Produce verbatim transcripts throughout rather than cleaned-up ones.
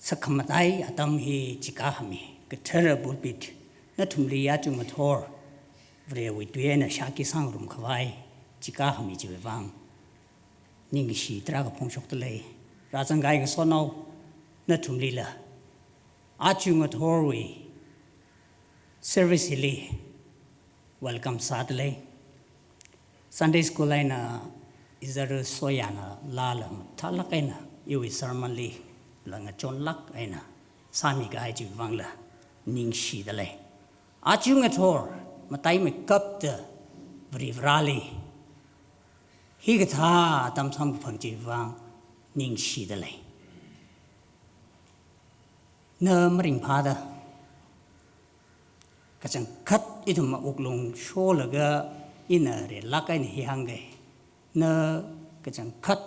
Sakkhamataiya atam hi chikākhami, kathara pulpit, nathumli aja ngathor Varewui tui eina shākhi sāngarum khavai chikākhami chiwui vang ningshi tarākha phongshokdalei. Rāzangkahai ngasotnao nathumlila aja ngathorwui service hili welcome sādalei. Sunday school eina izar Soyana lāla mathālāk eina iwui sermon lila ngachonlāk eina sāmikahai chiwui vangla ningshidalei. Aja ngathor mataimeikapta Varivarali hikathā atam samkaphang chiwui vang ningshidalei. Na maringphāda kachangkhat ithum wuklung sholaga ina relāk eina hi hāngkei. Na kachangkhat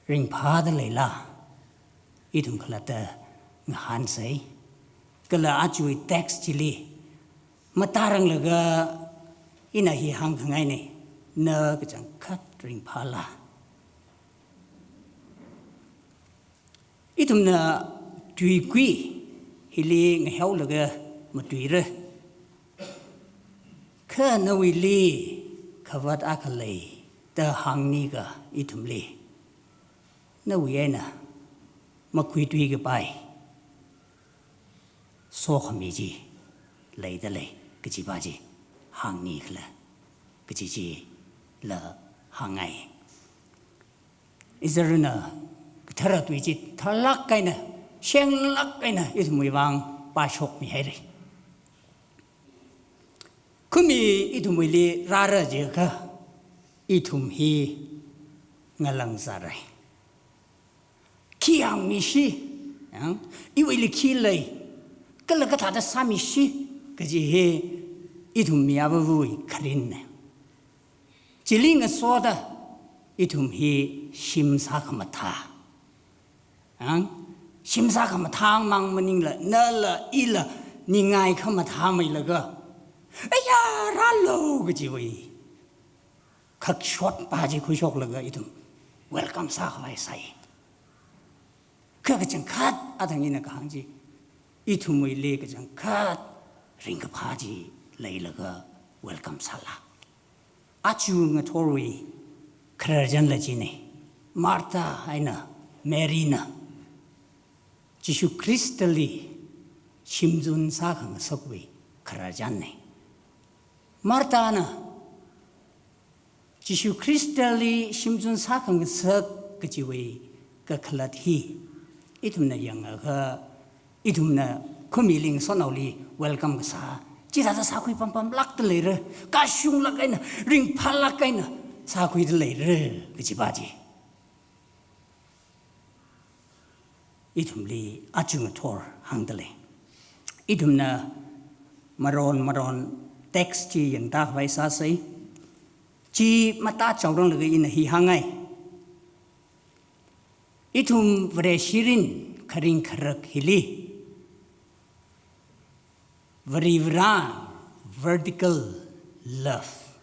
ringphāda leila, ithum khalatta ngahānsei. Kala ajawui text chili mataranglaga ina hi hāngkhangainei, na kachangkhat ringphāla. Ithumna tuikui hili ngaheolaga matuira. Kha nawuili khavāt akha lei da hāngnika ithumli, nawui eina makhuitui kapai sokhami chi leidalei kajipa chi hāngnikhala kaji chila hāngngai. Izarna kathara tui chi tharlāk eina, shenglāk eina ithumwui vang pāshokmihaira. Khumi ithumwuili rāra jiakha ithum hi ngalāngzārai. Khi hāngmishi, yang, iwuili khi lei, kala kathāda sāmishi kaji hi ithum mi avāvawui kharinna. Chili ngasoda ithum hi shim sākhamathā, ang, shim sākhamathā mang maningla, nala ila ningai khamathā meilaga, aya, rālu kajiwui khakshotpa chi khuishoklaga ithum welcome sākhavai sai. Kha kachangkhat athang ina kahāng chi, ithumwuili kachangkhat ringkaphā chi leilaga welcome sāla. Aja ngathorwui khararchanla chinei. Martha eina Maryna Jishu Khristali shimzun sākhangasakwui khararchannei. Marthana Jishu Khristali shimzun sākhangasak kajiwui kakhalat hi ithumna yangakha, ithumna khumili ngasonaoli welcome kasā chithāda sākhui pampamlākda leira, kashunglāk eina, ringphālāk eina sākhuida leira kajipa chi ithumli aja ngathor hāngdalei. Ithumna maron maron text chi yangtakhavai sāsei. Chi matachaoranglaga ina hi hāngngai. Ithum Vareshirin kharing kharak hili Varivara vertical love,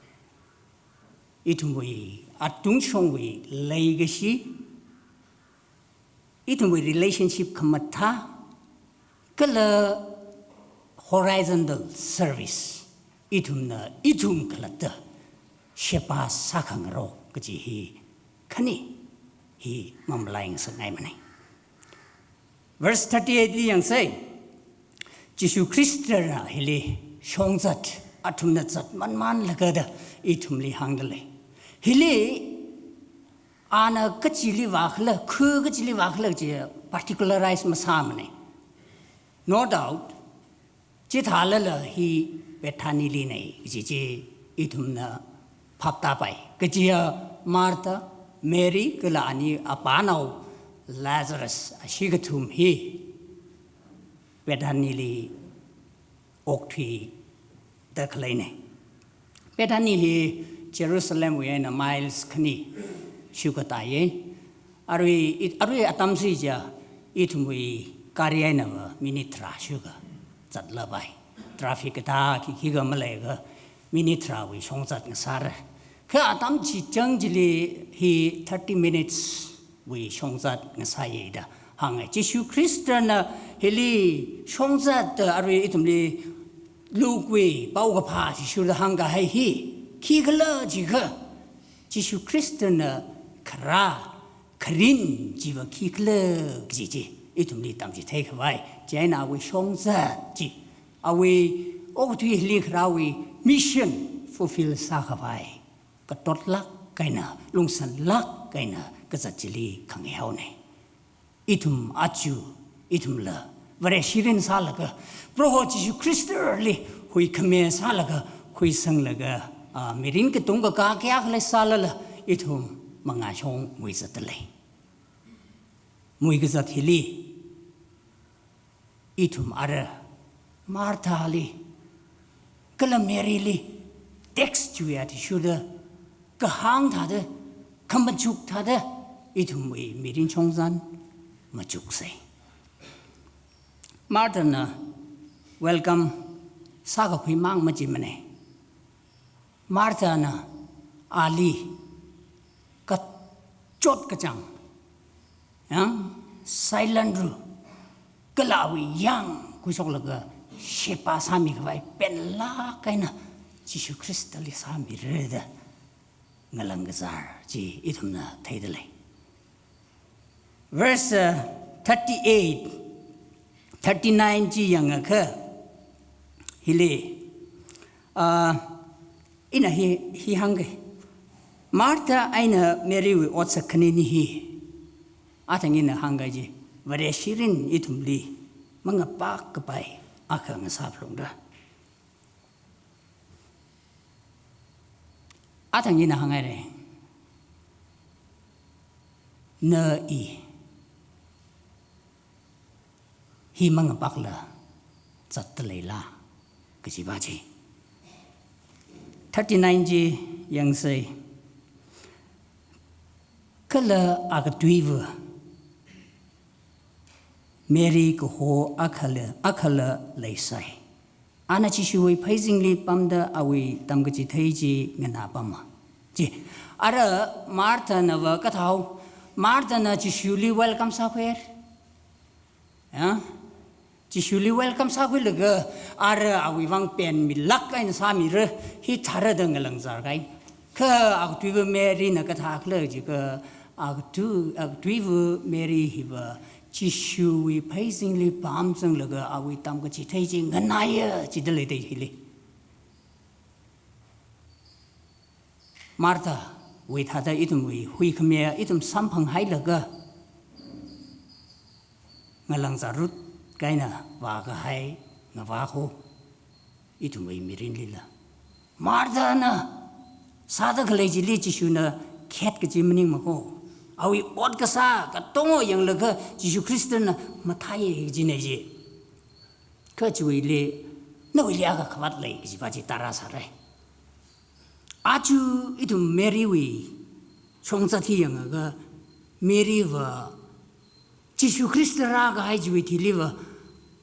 ithumwui atungshongwui leikashi, ithumwui relationship khamathā, kala horizontal service, ithumna ithum khalatta sheba sākhangarok kaji hi khani hi mamalai ngasakngaimanei. Verse thirty-eight li yangsei, Jishu Khristana hili shongzat, athumna zat manmanlaga da ithumli hāngdalei. Hili ana kachili vākhala, khu kachili vākhala chi particularize masāmanei. No doubt, chithālala hi Bethany linei kaji chi ithumna phaptāpai. Kajiya Martha, Mary, kala ani apānao Lazarus, ashi kathum hi Bethany li okthuida khaleinei. Bethany hi Jerusalemwui eina miles khani shuka tāyei. Arui, it-, arui atam si ja ithumwui gari einava minute tharā shuka zatlapai. Traffic kathā khi khikha maleiakha minute tharāwui shongzat ngasāra. Kha atam chichang chili hi thirty minutes wui shongzat ngasāya da hānga. Jishu Khristana hili shongzat da arui ithumli Luke wui paokaphā Jishuna hāngkahai hi khikhala jiakha, Jishu Khristana kharā, kharin chiva khikhala kaji chi ithumli tamchitheikhavai. Chieina awui shongzat chi, awui okathui hili kharāwui mission fulfill sākhavai katotlāk eina, lungsanlāk eina kazat chili khangaihaona. Ithum aja, ithumla Vareshi mirin sālaga, Proho Jishu Khristali huikhami sālaga, khuisanglaga, ah, mirin katung kakā kayākha leisālala, ithum mangāshong muizatda lei. Muikazat hili ithum ara Marthali kala Maryli text chiwui athishurda, kahāng thāda, khamachuk thāda, ithumwui mirin shongzan machuksa. Marthana welcome sākakhui mang machimana. Marthana ali kachot kachāng, yang, silent ru, kala awui yang khuishoklaga sheba sāmikhavai penlāk eina Jishu Khristali sāmira da ngalang kazar chi ithumna theida lei. Verse, uh, thirty-eight, thirty-nine chi yangakha hili, uh, ina hi, hi hāngga. Martha eina Marywui otsak khanini hi, athang ina hāngga chi, Vareshi mirin ithumli mangapak kapai akha ngasā phalungra. Athang ina hānghaira. Na i hi mangapakla zatda leila kajiva chi. Thirty-nine chi yangsa. Kala akatuiva Mary kaho akhala, akhala leisai. Ana Jishuwui pheizingli pamda awui tamkachithei chi nganāpama. Chi, ara Marthanava kathāhao, Marthana Jishuli welcome sākhuihaira. Ya? Jishuli welcome sākhuilaga, ara awui vang penmilāk eina sāmira, hithāra da ngalang kazarkahai. Kha akatuiva Maryna kathākhala jiakha, akatu, akatuiva Mary hiva Jishuwui pheizingli pamzanglaga awui tamkachithei chi nganāya jida leida hili. Marthawui thāda ithumwui huikhami ithum samphanghailaga, ngalang kazarrut kahaina vākahai ngavā ho, ithumwui mirinlila Marthana sāda khalei chili Jishuna khet kaji maningmako. Awui ot kasā katonga yanglaga Jishu Khristana mathāya kajina ji. Kha chiwuili, nawuili akha khavāt lei kajiva chi tarāsāra. Aja ithum Marywui shongzat hi yangakha, Maryva Jishu Khrista rākahai chiwui thiliva,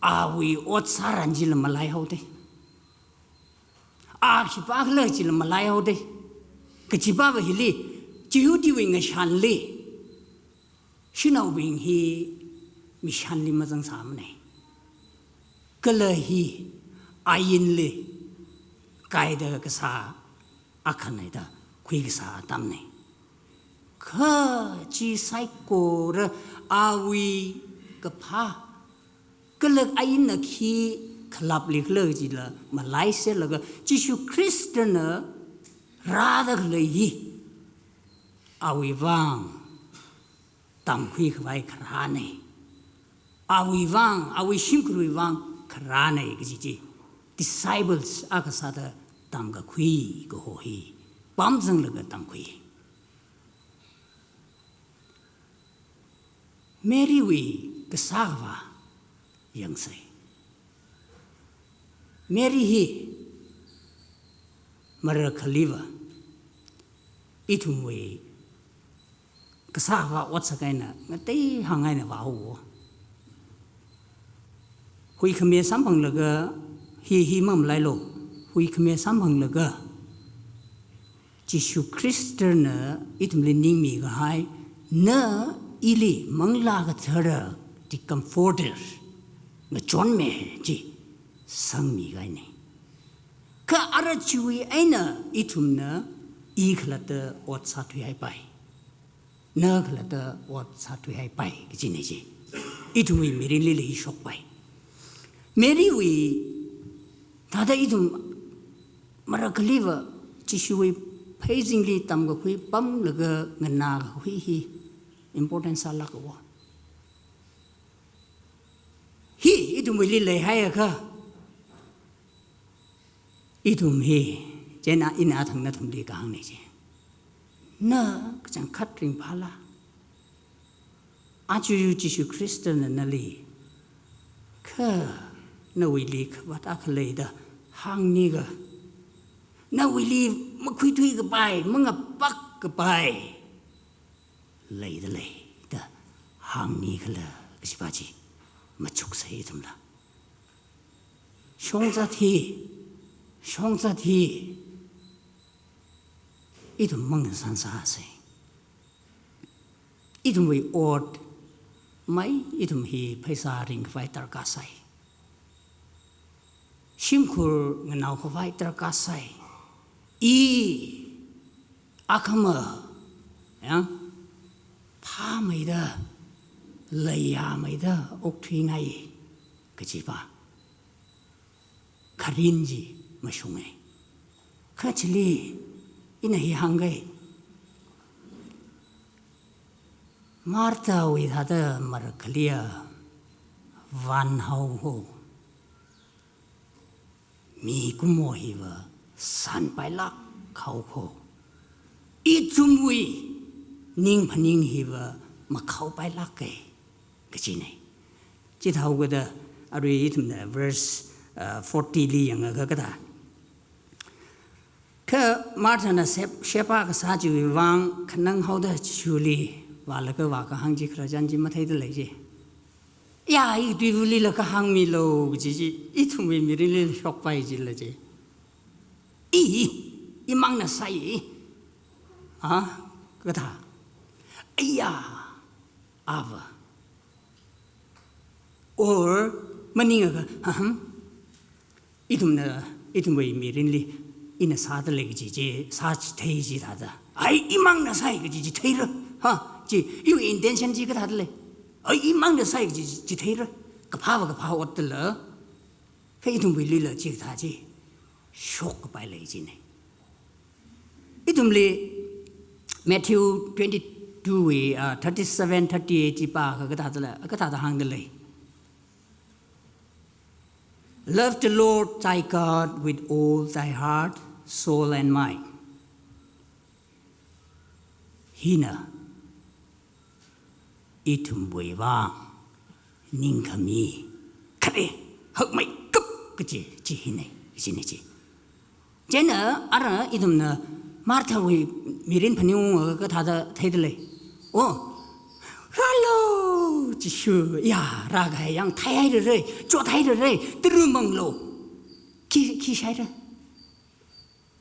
awui ot sāran chila malaihaoda. A khipākhala chila malaihaoda. Kajivava hili, Jihudiwui ngashanli shanaobing hi mishanli mazangsāmana. Kala hi ainli kaida kasā akhana da khuikasā atamna. Kha chi saikora awui kaphā, kala ainna khi khalaplikhala chila malaiserlaga Jishu Khristana rāda khalei hi awui vang tamkhuikhavai kharāna. Awui vang, awui shimkhurwui vang kharāna kaji chi, disciples akha sāda tamkakhui kaho hi pamzanglaga tamkhui. Marywui kasāva yangsa. Mary hi marakhaliva ithumwui kasāva otsak eina ngatei hāngngaina vāhaowa. Huikhami samphanglaga hi, hi mamalailu. Huikhami samphanglaga Jishu Khristana ithumli ningmikahai, na ili Manglā Kathara the Comforter, ngachonmi chi sangmi kahaina. Kha ara chiwui eina ithumna i khalatta ot sāthuihaipai. Na khalatta ot sāthuihaipai kajina chi. Ithumwui mirinli leishokpai. Mary wui thāda ithum marakhaliva Jishuwui pheizingli tamkakhui pamlaga nganākakhui hi important sālāka. Hi ithumwuili leihaiakha, ithum hi, chieina ina thang nathumli kahāngna chi. Na kachangkhat ringphāla. Aja Jishu Khristana nali, kha nawuili khavat akha leida hāngnika. Nawuili makhuithuikapai, mangapakkapai leidalei da hāngnikhala kajipa chi machuksai ithumla. Shongzat hi, shongzat hi, ithum mangasansāsai. Ithumwui ot, mai ithum hi pheisā ringkhavai darkar sai. Shimkhur nganaokhavai darkar sai. I, akhama, ya, phāmeida, leiyāmeida okthuingai kajipa kharing chi mashunga. Kha chili ina hi hāngkai. Marthawui thāda marakhalia vānhaoho. Mikumo hiva sanpailāk haoho. Ithumwui ning phaning hiva makhaopailāka kajina. Chithāhaokida arui ithumna verse, uh, forty li yangakha kathā. Kha Marthana sep-, sheba kasā chiwui vang khanang haoda Jishuli vālaga vākahāng chi khararchan chi matheidalei chi. Ya, i tuivulila kahāngmilu kaji chi, ithumwui mirinli shokpai chila chi. I, imangna sai. A, kathā. Aya, ava. Or, maningakha, ahem. Ithumna, ithumwui mirinli, ina sādalei kaji chi, sāchithei chithāda. Ai, imangna sai kaji chitheira. Ha, chi, iwui intention chi kathādalei. Ai, imangna sai kaji chitheira. Kaphāva kaphā otdala. Kha ithumwuilila chikathā chi shokkapai lei china. Ithumli Matthew twenty-two wui, uh, thirty-seven, thirty-eight chi pākha kathādala, kathāda hāngdalei. Love the Lord thy God with all thy heart, soul and mind. Hina ithumwui vang ningkhami khare hakmeikap kaji chi hina, kajina chi. Chieina ara ithumna Marthawui mirin phaningunga kathāda theidalei. O, rālu, Jishu, ya, rākahai yang thaihairare, chothairare, tara manglu. Khi, khi shaira.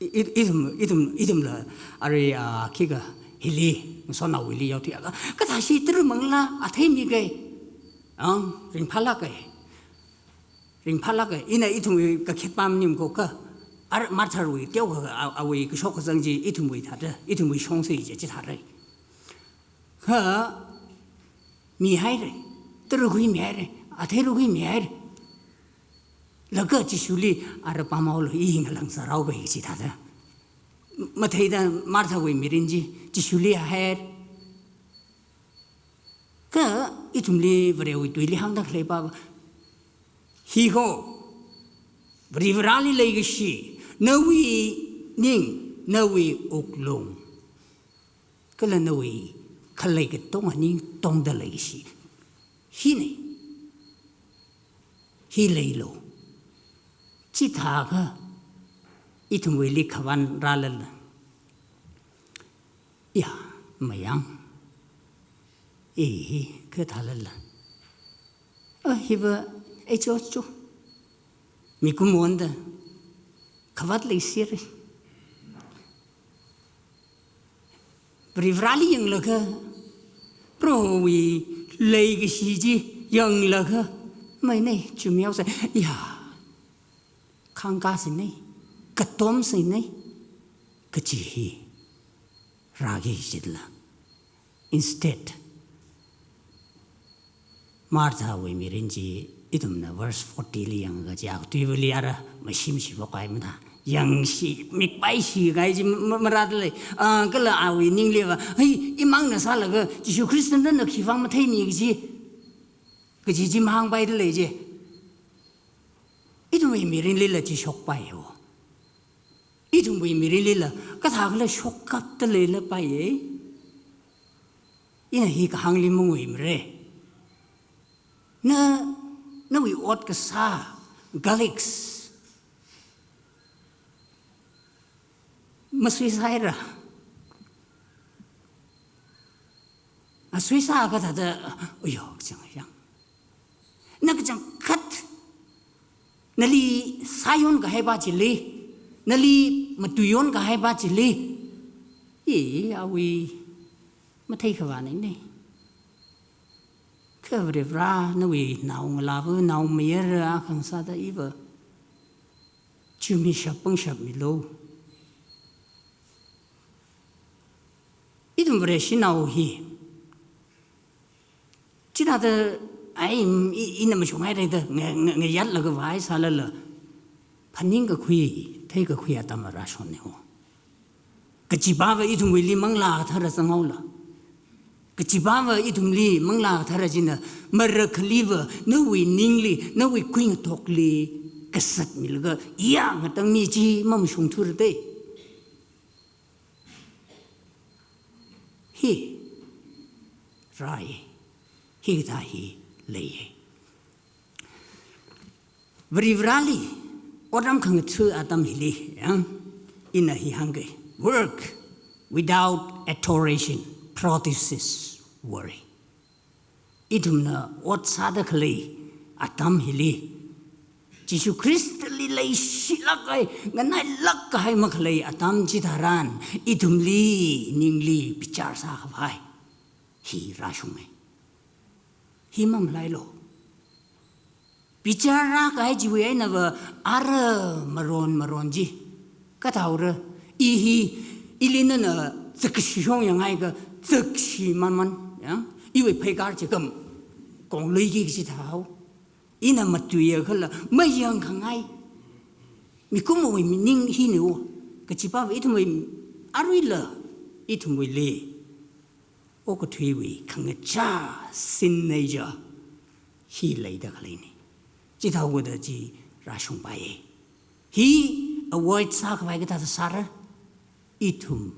I, i, ithum, ithum, ithumla, arui, a, khikha, hili, ngasotnaowuili yaothuiakha, kathāsi tara mangla, atheimi kai. Ang, ringphālāka. Ringphālāka, ina ithumwui kakhetpa maningkokha, ar Marthawui teokha, a, awui kashok kazang chi ithumwui thāda, ithumwui shongsa chi, chithāra. Kha, mihaira, tarākhui mihaira, atheirākhui mihaira. Laga Jishuli ara pamhaolu, i ngalang sāraopai chithāda. Matheida Marthawui mirin chi, Jishuli ahaira. Kha ithumli Varewui tuili hāngda khaleipa, hiho, Varivarali leikashi, nawui ning, nawui wuklung, kala nawui khalei katonga ning tongda leikashi. Hina. Hi leilu. Chithākha ithumwuili khavān rālala. Ya, mayang. I hi kathālala. A, hiva, ei cho cho. Mikumona da khavāt leisera. Varivarali yanglaga, Prohowui leikashi chi, Yanglaga, mai nei, chumyao sai, ya, khangka sai nei, katom sai nei, kaji hi, rāki jitla. Instead, Martha wui mirin chi, ithumna verse forty li yangakha chi, akatui vali ara, mashim shi phokai mada. Yangshi, mikpai shi kai chi ma-, ma-, marāda lei. Ah, kala awui ningli va, "Hei, imangna sālaga, Jishu Khristana na khivang matheimi kaji, kaji chi mahāngpaida lei chi." Ithumwui mirinlila chi shokpai yo. Ithumwui mirinlila, kathākhala shokkapda leilapaiye. Ina hi kahāngli manguimara. Na, nawui ot kasā, garlics, masuisāra. Asuisā kathāda, uyo, kachang yang. Na kachangkhat, nali sāyon kahaipa chili, nali matuiyon kahaipa chili, i, awui mathei khavā nei nei. Kha Varivarā, nawui naongalāva, naomayara akha ngasāda iva chumishap pangshap milu. Ithum Vareshinao hi, chithāda, ai, i, ina mashunghai rei da, nga, nga, ngayatlaga vāhaisālala, phaningkakhui, theikakhui atam rāshon nei ho. Kachipāva ithumwuili Manglā Kathara zanghaola. Kachipāva ithumli Manglā Kathara china, marakhaliva, nawui ningli, nawui kuingatokli, kasat milaga, ya ngatangmi chi mamashungthura dei. Hi rāi, hikathā hi leiye. Varivarāli otram khangatha atam hili, ya, ina hi hāngkei. Work without adoration produces worry. Ithumna ot sāda khalei atam hili, Jishu Khristali leishilāk kahai, nganailāk kahai makhalei atam chitharan, ithumli ningli bichar sākhavai hi rāshunge. Hi mamalailo. Bichar rākahai chiwui einava ara maron maron chi. Kathāora, i hi, ili nana zakshi shong yanghaiakha zakshi manman, ya. Iwui pheikar chikam kongluiki kaji thāhao. Ina matuiakhala mayangkhangai. Mikumowui mining hi nei o. Kachipāva ithumwui aruila, ithumwuili okathuiwui khangachā sin nature hi leida khalei nei. Chithāhaoda chi rāshungpaiye. Hi avoid sākhavai kathāda sāra? Ithum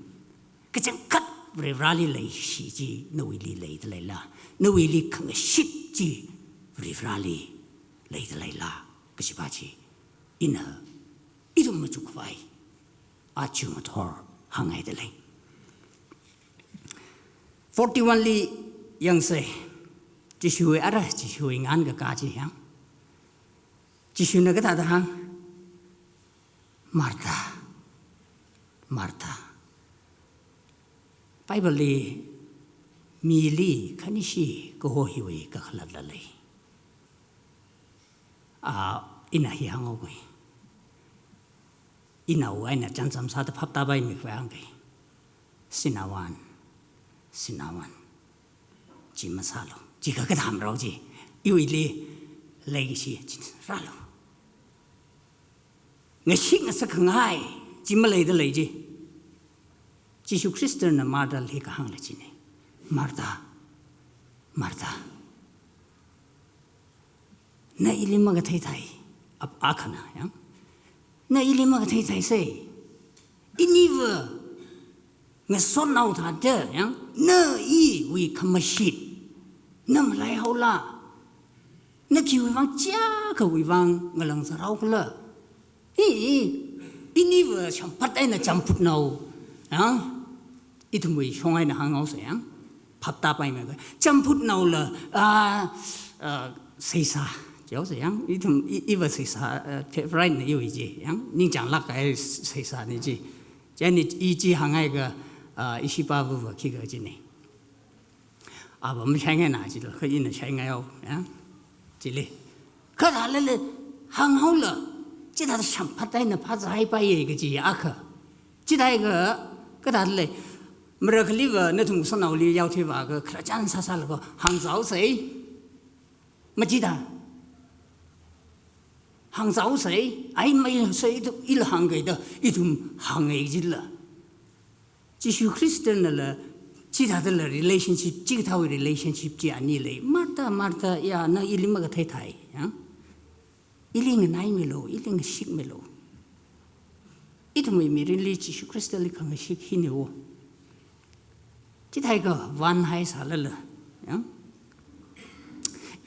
kachangkhat Varivarāli leishi chi nawuili leida leila? Nawuili khangashit chi Varivarāli leida leila? Kachipā chi ina ithum machukkhavai aja ngathor hānghaida lei. Forty-one li yangsei. Jishuwui ara, Jishuwui ngānkakā chi yang. Jishuna kathāda hāng? Martha, Martha. Bible li mili khanishi kaho hiwui kakhalatla lei. Ah, ina hi hānghaokui. Inao eina chānjam sāda phaptāpaimi khavai hāngkei. Sinaowan, sinaowan, chi masālu. Chi kakathā marao chi. Iwuili leikashi chi rālu. Ngashit ngasakkhangai chi maleida lei chi. Jishu Khristana Marthali kahāngla chi nei. Martha, Martha. Na ili makatheithai, ap-, akhana, ya. Na ili makatheithai sai. Iniva ngasotnao thāda, ya. Na iwui khamashit na malaihaola. Na khiwui vang, chiakhawui vang ngalāngzarhaokhala. I, i, iniva shamphat eina champhutnao, ya. Ithumwui shong eina hānghaosa yang. Phaptāpaimei kha. Champhutnaola, ah, ah, seisā. Jihaosa yang. Ithum, i, iva seisā, ah, favorite na iwui chi. Yang, ningchānglāk kahai seisā nei chi. Chieina i chi hānghaiakha, ah, ishipāvava khikha chi nei. Ava mashaingaina jilakha ina shaingaihao, ya. Chili. Kathālala hānghaola, chithāda shamphat eina phāzāhaipaiya kaji akha. Chithākha, kathālala, miracle-li va nathum sanaoli yaothui vākha, khararchan sāsālaga hāngzāhaosei. Machida. Hāngzāhaosei, ai maisei ithum ila hāngkida, ithum hāngngai jila. Jishu Khristanala, chithādala relationship, chikathāwui relationship chi ani lei. Martha, Martha, ya, na ili makathei thai, ya. Ili nganaimilu, ili ngashikmilu. Ithumwui mirinli Jishu Khristali khangashik hina o. Chithākha vānhaisālala, ya.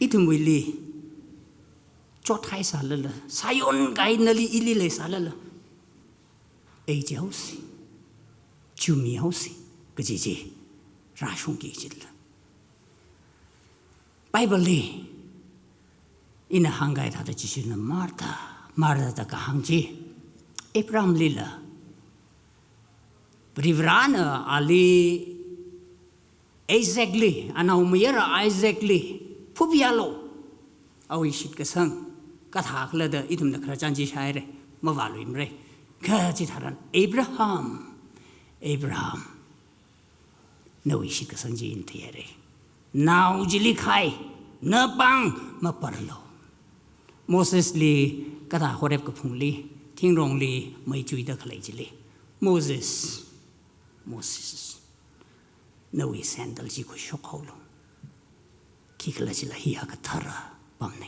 Ithumwuili chothaisālala, sāyon kahaina nali ili leisālala, eichihaosei, chumihaosei, kaji chi rāshungki jila. Bible-li ina hāngkahai thāda Jishuna Martha, Martha da kahāng chi, Abraham-lila, Varivarana ali Isaac-li, anaomayara Isaac-li phupialu. Awui shitkasang kathākhala da ithumna khararchan chi shāhaira, mavāluimara. Kha chitharan, Abraham, Abraham, nawui shitkasang chi ina theihaira. Nao chili khai, napāng maparlu. Moses-li kathā Horeb kaphungli, thingrongli mei chuida khalei chili, Moses, Moses, nawui sandal chi khuishokhaolu. Khikhalajila hiya kathara pamna.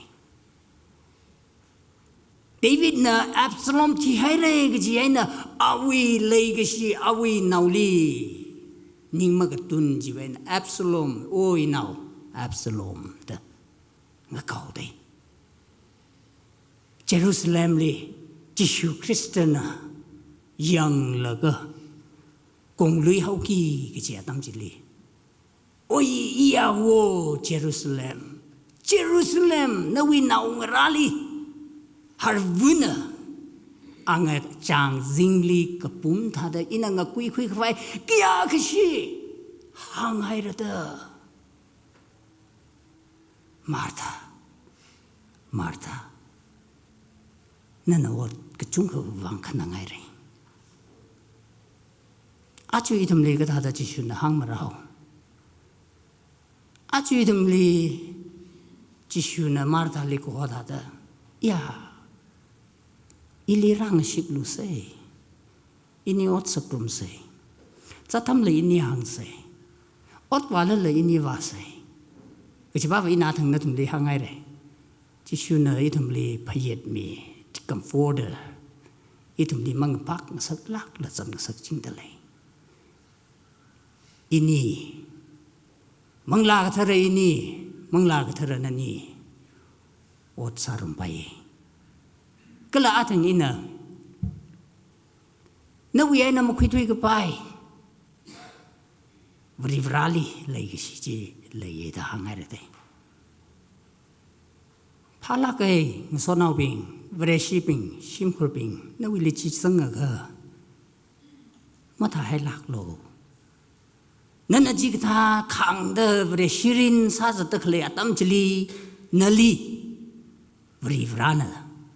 David-na Absalom thihaira kaji eina awui leikashi, awui naoli ning makatun chiwui eina Absalom, oi nao, Absalom da ngakaodei. Jerusalem-li Jishu Khristana yanglaga konglui haoki kaji atam chili, oi, iya wo Jerusalem, Jerusalem, nawui naongarāli harvana angachāng zingli kapum thāda ina ngakuikhui khavai kayākha shi hānghaira da. Martha, Martha, nana ot kachungkha vāng khananghaira. Aja ithumli kathāda Jishuna hāngmarao. Aja ithumli Jishuna Martha-li kaho thāda, ya, ili rāngashiklusei. Ini ot sāngarumsei. Zat atamla ini hāngsei. Ot vālala ini vāsei. Kajiva va ina thang nathumli hānghaira. Jishuna ithumli phayetmi, comforter, ithumli mangapakngasaklākla zamngasakchingda lei. Ini, Manglā Kathara ini, Manglā Kathara nani ot sārumpaiya. Kala athang ina nawui eina makhuithuikapai Varivarali leikashi chi leiya da hānghaira dei. Phālāka, ngasotnaobing, Vareshibing, shimkhurbing, nawuili chi zangakha mathāhailāklu. Nana chikathā khāngda Vareshi mirin sāzatda khalei atam chili nali Varivarana,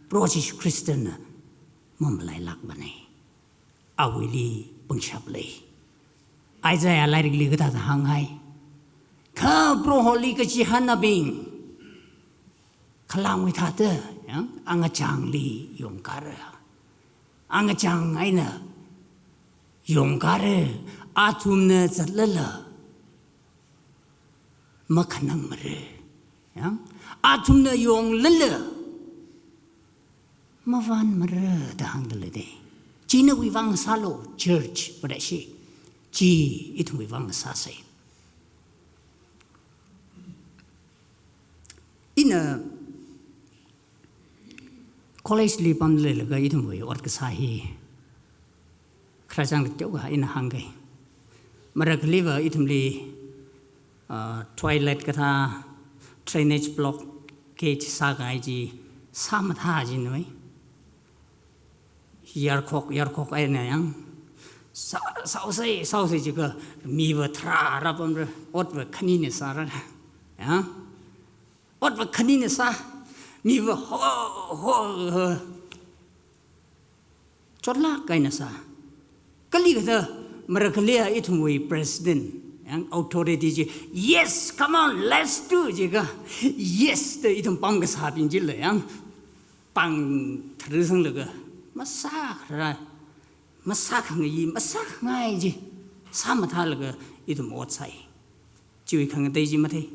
Proho Jishu Khristana mamalailākmana. Awuili pangshap lei. Isaiah lairikli kathāda hānghai. Kha Proholi kachihānnaobing khalangwui thāda, ya, angachāngli yongkara. Angachāng eina yongkara, athumna zatlala makhanangmara. Ya? Athumna yonglala mavānmara da hāngda lei dei. Chi nawui vāng sālu, church, Vareshi. Chi ithumwui vāng sāsei. Ina college-li pamda leilaga ithumwui ot kasā hi khararchan kateokha ina hāngkei. Marakhali va ithumli, ah, toilet kathā drainage blockage sākahai chi sāmathā jinui. Yarkhok, yarkhok eina yang sā, sāhaosei, sāhaosei jiakha mi va tharā rāpamra, ot va khanina sāra. Ya. Otva khanina sā, miva ho, ho, ho. Chotlāk eina sā. Kali kathā, Marakalia ithumwui president, yang authority chi, "Yes, come on, let's do," jiakha, yes da ithum pamkasābing chila, yang pāng tharusang laga, masākharā, masākhangai, masākhangai chi sāmathālaga ithum ot sāi. Chiwui khangatei chi mathei.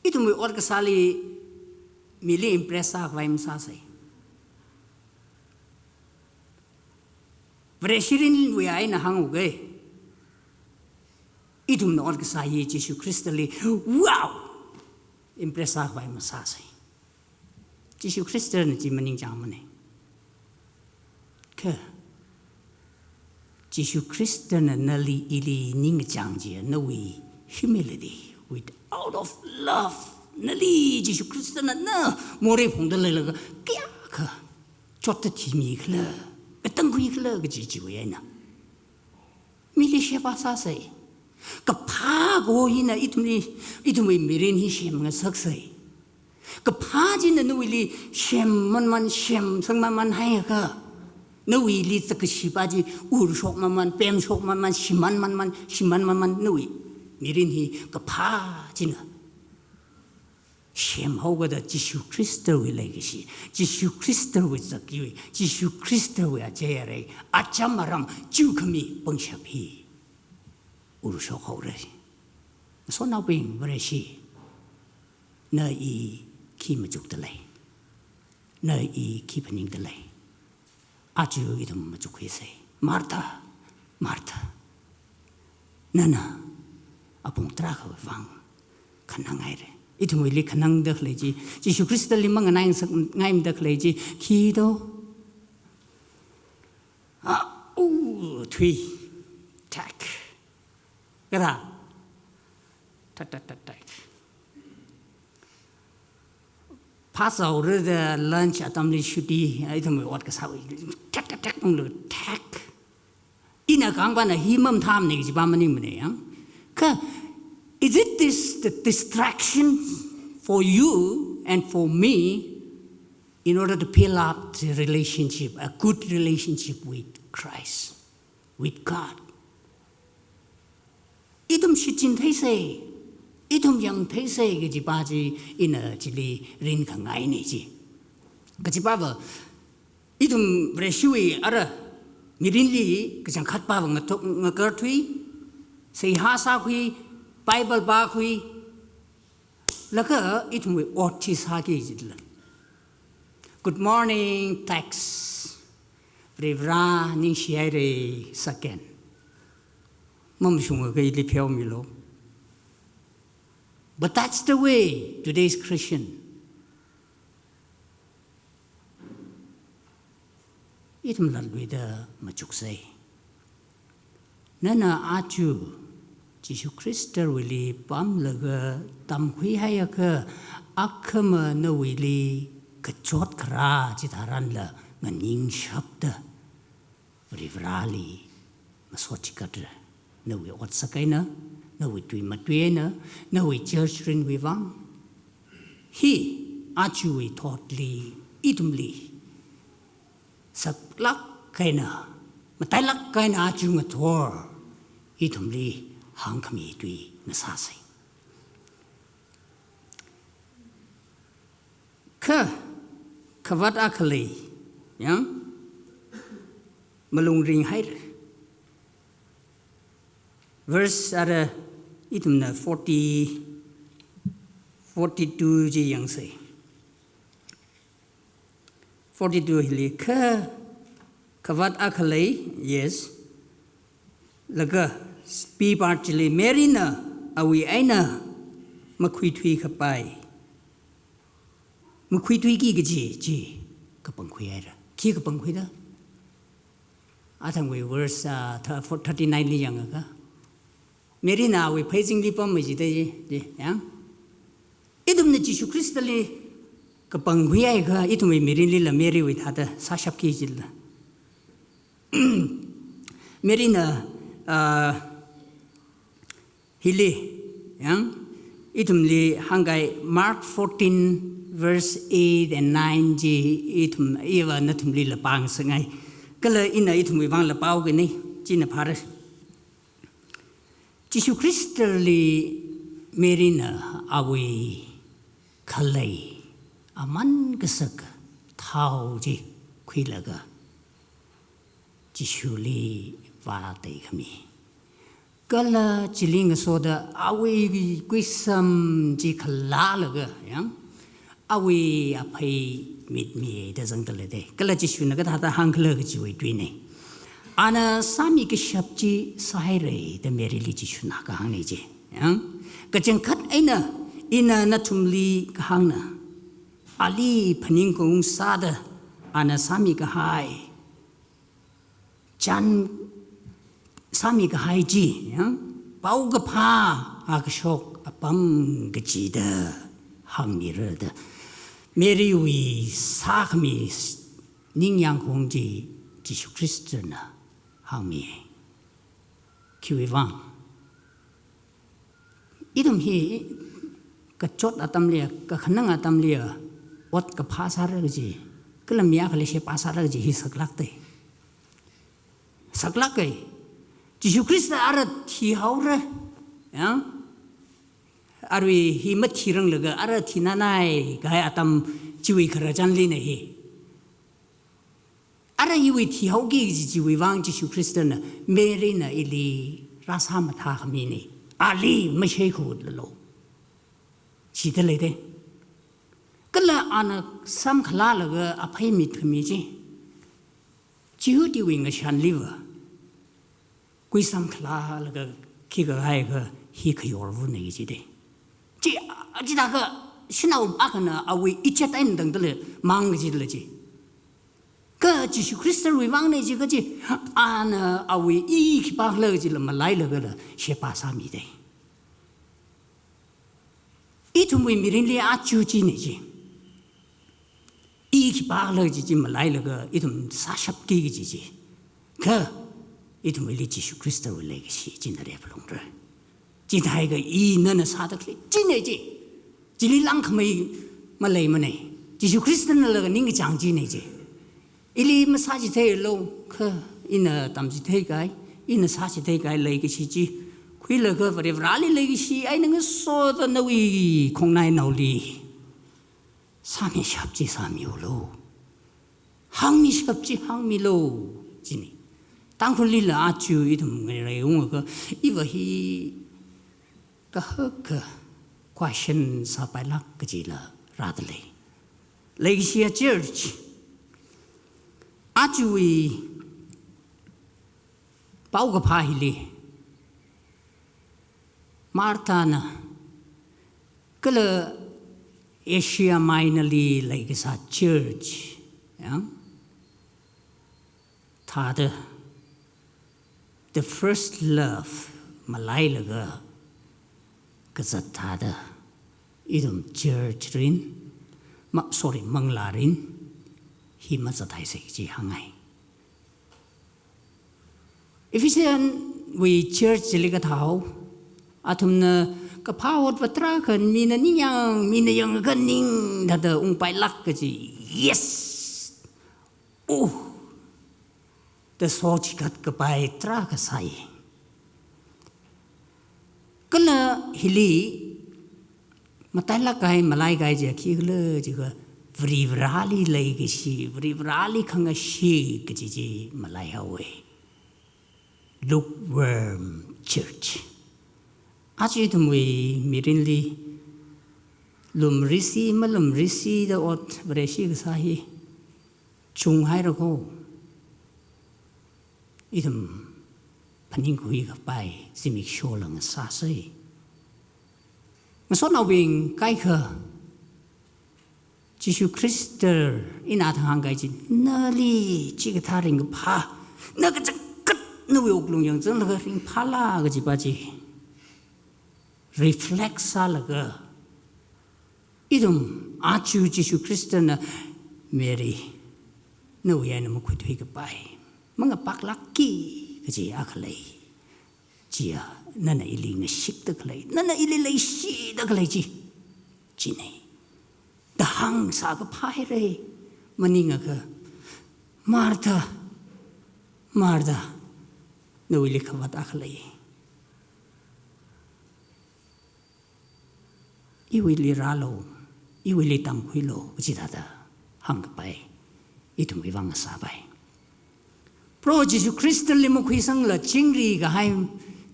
Ithumwui ot kasāli mili impress sākhavai masāsei. Vareshi mirinwui eina hānga kei. Ithumna ot kasā hi Jishu Khristali, wow! Impress sākhavai masāsei. Jishu Khristana chi maningchāngmana. Kha Jishu Khristana nali ili ningkachāng chi, nawui humility, with, out of love. Nali Jishu Khristana na morei phungda leilaga kayākha chotta thimikhala, katangkhuikhala kaji chiwui eina mili sheba sāsei. Kaphā kaho hina ithumli, ithumwui mirin hi semngasaksei. Kaphā china nawuili semmanman, semsangmanman haiakha, nawuili zakkashi pa chi urshokmanman, pemshokmanman, shimānmanman, shimānmanman, nawui mirin hi kaphā china semhaokada Jishu Khristawui leikashi, Jishu Khristawui zakyui, Jishu Khristawui achei arei, acham aram, chukhami pangshap hi urshok haorei. Ngasotnaobing, Vareshi, na i khi machukda lei? Na i khi phaningda lei? Aja ithum machukkhuisei. Martha, Martha, nana apong tarākha vang khananghairei. Ithumwuili khanangda khalei chi, Jishu Khristali manganāngasak ngaimada khalei chi khi do? Ah, u, thui. Tak. Kara. Tak, tak, tak, tak. Phāsāhaora da lunch atamli shuti, ithumwui ot kasāwui, tak, tak, tak, unglu, tak. Ina kahāngpana hi mamathāmana kajipa maningmana yang. Kha, is it this the distraction for you and for me in order to build up the relationship, a good relationship with Christ, with God? Ithum shichin theisei, ithum yang theisei kajipa chi ina chili rinkhangaina chi. Kajipava, ithum Vareshiwui ara mirinli kachangkhatpava ngatok, ngakarthui, seihā sākhui, Bible pākhui, laga ithumwui ot chi sāki jitla. Good morning, text. Varivara ningshihairei, second. Mamashungakha ili pheomilu. But that's the way today's Christian. Ithum latluida machuksei. Nana aja Jishu Khristawuili pamlaga tamkhuihaiakha, akhama nawuili kachot kharā chitharanla nganingshapda Varivarali masot chikatra, nawui otsak eina, nawui tui matui eina, nawui church rinwui vang. Hi ajawui thotli, ithumli saklāk eina, matailāk eina aja ngathor ithumli hāngkhami tui ngasāsei. Kha, khavāt akha lei, yang, malung ringhaira. Verse ara ithumna forty, forty-two chi yangsei. Forty-two hili kha, khavāt akha lei, yes. Laga B part chili Maryna awui eina makhuithuikapai. Makhuithuiki kaji chi kapangkhuihaira. Khi kapangkhuida? Athangwui verse, ah, tha-, for thirty-nine li yangakha, Maryna awui pheizingli pammi jida ji, ji, yang. Ithumna Jishu Khristali kapangkhuihaiakha, ithumwui mirinlila Marywui thāda sāshapki jila. Maryna, ah, hili, yang, Ithumli hāngkahai Mark fourteen verse eight and nine chi ithum iva nathumli lapang sangai. Kala ina ithumwui vang lapao kani china phāra. Jishu Khristali Maryna awui khalei aman kasak thao chi khuilaga Jishuli vātei khami. Kala chili ngasoda awui kuisam chi khalālaga, ya, awui aphei mitmi da zangda lei dei. Kala Jishuna kathāda hāngkhala kajiwui tuina. Ana sāmi kashap chi sāhaira da Maryli Jishuna kahāngna chi. Ya. Kachangkhat eina ina nathumli kahāngna. Ali phaningkhaung sāda ana sāmi kahai chān sāmi kahai chi, ya, paokaphā akashok apam kachida hāngmira da Marywui sākhami ningyāngkhaung chi Jishu Khristana hāngmi. Khiwui vang? Ithum hi kachot atamli, kakhanang atamli, ot kaphā sāra kaji, kala mi akhali sheba sāra kaji hi saklāk dei. Saklāk dei. Jishu Khrista ara thihaora. Ya. Arui hi mathiranglaga ara thinanai kahai atam chiwui khararchanlina hi. Ara iwui thihaoki kaji chiwui vang Jishu Khristana Maryna ili rāsā mathā khamina. Ali mashei khut lalo. Chida lei dei. Kala ana samkhalālaga aphei mit khami chi. Jihudiwui ngashanliva kuisam khalālaga khikha haiakha hi khayorvana kaji dei. Chi, chithākha shanao akhana awui ichat eina tangda lei mang kajila chi. Kha Jishu Khristawui vangna chi kaji, ana awui i khipākhala kajila malailagala sheba sāmi dei. Ithumwui mirinli aja china chi. I khipākhala kaji chi malailaga ithum sāshapki kaji chi. Kha ithumwuili Jishu Khristawui leikashi china replungra. Chithākha ina nana sāda khalei china chi. Chili langkhamei maleimana. Jishu Khristanala ningkachāng china chi. Ili masāchitheilo, kha ina tamchitheikahai, ina sāchitheikahai leikashi chi khuilaga Varivarali leikashi eina ngasoda nawui khongnainaoli sāmishap chi sāmiulo. Hāngmishap chi hāngmilo. China. Tangkhulli la aja ithum ngaraiungakha iva hi kahaka question sāpailāk kajila rāda lei. Leikashiya church. Ajawui paokaphā hili Marthana kala Asia Minorli leikasā church, ya, thāda, the first love malailaga kazat thāda, ithum church rin, ma, sorry, manglā rin hi mazathaisa kaji hāngngai. Ephesian wui church chili kathāhao, athumna kaphā otva tarākha mina ningyāng, mina yangakha ning thāda ungpailāk kaji. Yes! Oh! Da sochikat kapai tarākha sāi. Kala hili matailāk kahai, malaikahai chi khikhala jiakha Varivarali leikashi, Varivarali khangashi kaji chi malaihaowa. Lukewarm church. Aja ithumwui mirinli lumrisi, malumrisi da ot Vareshi kasā hi chunghaira kho. Ithum phaningkhui kapai zimiksho lang sāsei. Ngasotnaobing kaikha Jishu Khrista ina thang hāngkahai chi, nali chikathā ringkaphā, na kachangkhat nawui wuklung yangzanglaga ringphāla kajipa chi reflect sālaga, ithum aja Jishu Khristana Mary, nawui eina makhuithui kapai, mangapaklākki kaji akha lei. Chiya, nana ili ngashikda khalei, nana ili leishida khalei chi, chine. Da hāngsā kaphā haira, maningakha, Martha, Martha, nawuili khavāt akha lei. Iwuili rālu, iwuili tamkhuilu, kachi thāda hāngkapai, ithumwui vang sāpai. Proho Jishu Khristali makhuisangla chingri kahai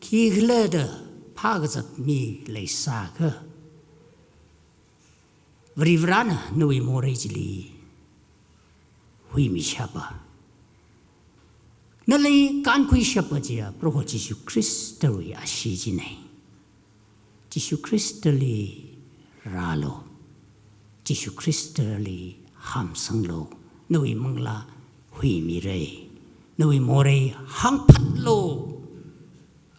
khikhala da phākazat mi leisākha, Varivarana nawui morei chili huimishapa, nali kānkhuishapa chiya Proho Jishu Khristawui ashee chine. Jishu Khristali rālu, Jishu Khristali hāmsanglu, nawui manglā huimira, nawui morei hāngphatlu.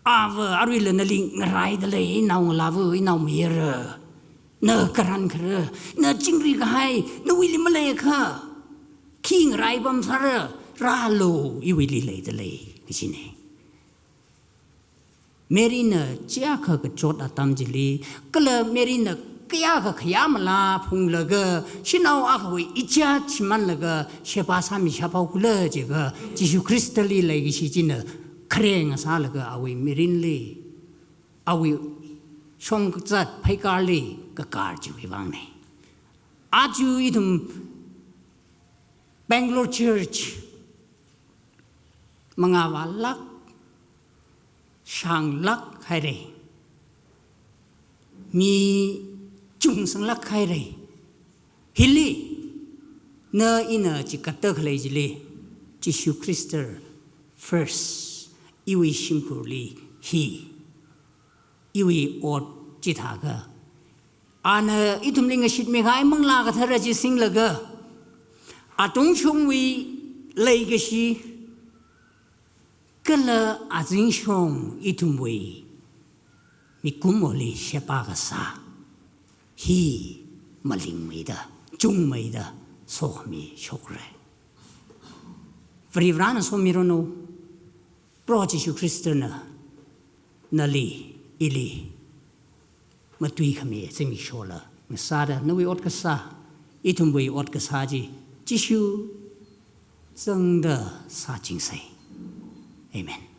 Ava aruila nali ngaraida lei, inao ngalāva, inaomayara, na karan khara, na chingri kahai nawuili maleiakha, khi ngarai pamsāra, rālu, iwuili leida lei, kachine. Maryna chiyākha kachot atam chili, kala Maryna kayākha khayā malā phunglaga, shanao akhawui ichā chimanlaga, sheba sāmishaphaokhala jiakha, Jishu Khristali leikashi china khare ngasālaga awui mirinli, awui shongkazat pheikārli kakar chiwui vangne. Aja ithum Bangalore Church mangā vālāk, shānglāk haira. Mi chungsanglāk haira. Hili, na ina chikatda khalei chili, Jishu Khrista first, iwui shimkhurli hi, iwui ot chithākha, ana ithumli ngashitmi kahai Manglā Kathara chi singlaga, atungshongwui leikashi, kala azingshong ithumwui mikumoli sheba kasā hi malingmeida, chungmeida, sokhami shokra. Varivarana somiranu, Proho Jishu Khristana nali, ili, matuikhami zimikshola ngasāda nawui ot kasā, ithumwui ot kasā chi, Jishu zangda sāchingsa. Amen.